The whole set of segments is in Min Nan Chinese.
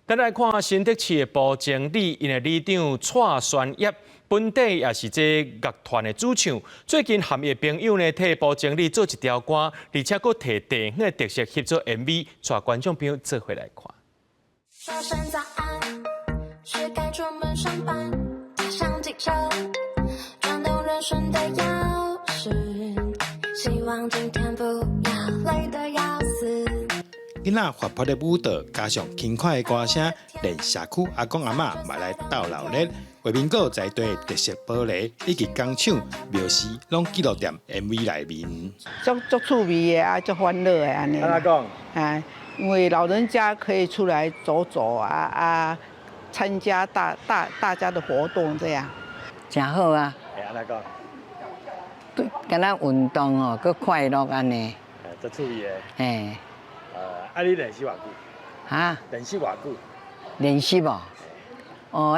咱來看新竹市的埔前里，𪜶的里長蔡宣業，本底也是這樂團的主唱。最近和伊的朋友呢，替埔前里做一條歌，而且閣提地方的特色翕做 MV，帶觀眾朋友做伙來看。說聲早安，是該出門上班，踏上機車，轉動人生的鑰匙，希望今天不要累得要死。囡仔活潑的舞蹈，加上輕快的歌聲，連社區阿公阿嬤嘛來鬥鬧熱。畫面閣有在地特色玻璃以及工廠廟寺，攏記錄佇 MV 內面。足足趣味的啊，足歡樂的按呢。按怎講？啊，因為老人家可以出來走走啊啊，參加大家的活動這樣。誠好啊！會按怎講？對，敢若運動哦，閣快樂按呢。足趣味的。嘿。啊，你練習偌久？哈？練習偌久？練習無？哦，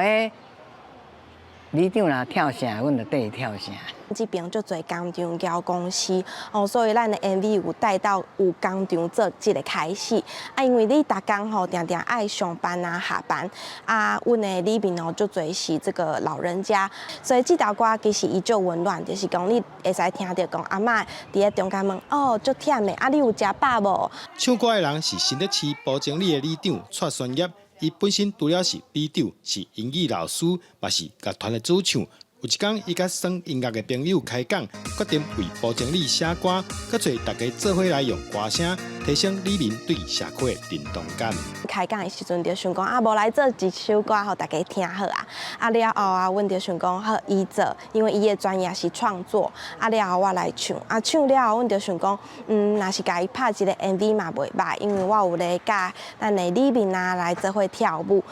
彼里長若跳啥，阮就綴伊跳啥。這邊足濟工廠交公司哦，所以咱的 MV 有帶到有工廠做這個開始啊，因為你逐工吼定定愛上班啊下班啊，阮的裡面哦足濟是這個老人家，所以這條歌其實伊足溫暖，就是講你會使聽著講阿嬤佇咧中間問哦足忝的，啊你有食飽無？唱歌的人是新竹市埔前里的里長蔡宣業，伊本身除了是里長，是英語老師，嘛是樂團的主唱。有一工，伊佮耍音樂的朋友開講，決定為埔前里寫歌，閣找大家做伙來用歌聲提升里民對社區的認同感。開講的時陣就想講啊，無來做一首歌，予大家聽好啊。啊了後啊，阮就想講好伊做，因為伊的專業是創作。啊了後我來唱，啊唱了後，阮就想講，若是共伊拍一個 MV 嘛袂䆀，因為我有咧教咱的里民啊來做伙跳舞。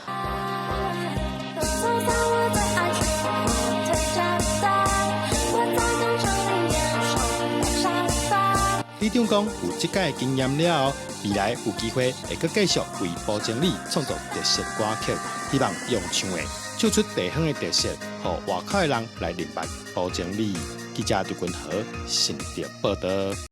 送上我最愛去火腿炸彈，我在工廠裡面睡沙發。里長講，有這擺經驗了後，未來有機會會閣繼續為埔前里創作特色歌曲，希望用唱的唱出地方的特色，予外口的人來認捌埔前里。記者劉君和新竹報導。